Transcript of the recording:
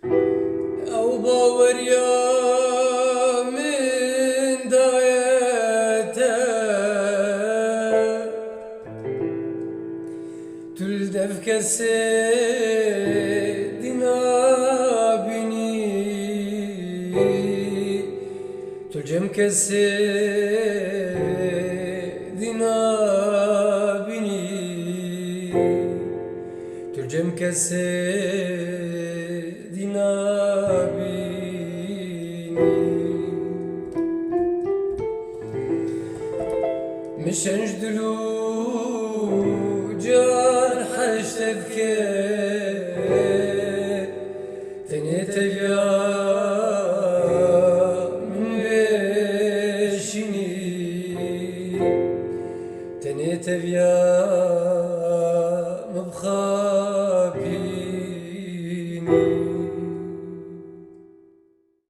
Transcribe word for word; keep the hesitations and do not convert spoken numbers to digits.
Ew baweriya min daye te, tu li dev kesê dî nabînî, tu cem kesê dî nabînî, tu cem kesê dî nabînî. Min şenc dil û can heşte dike, tenê teviya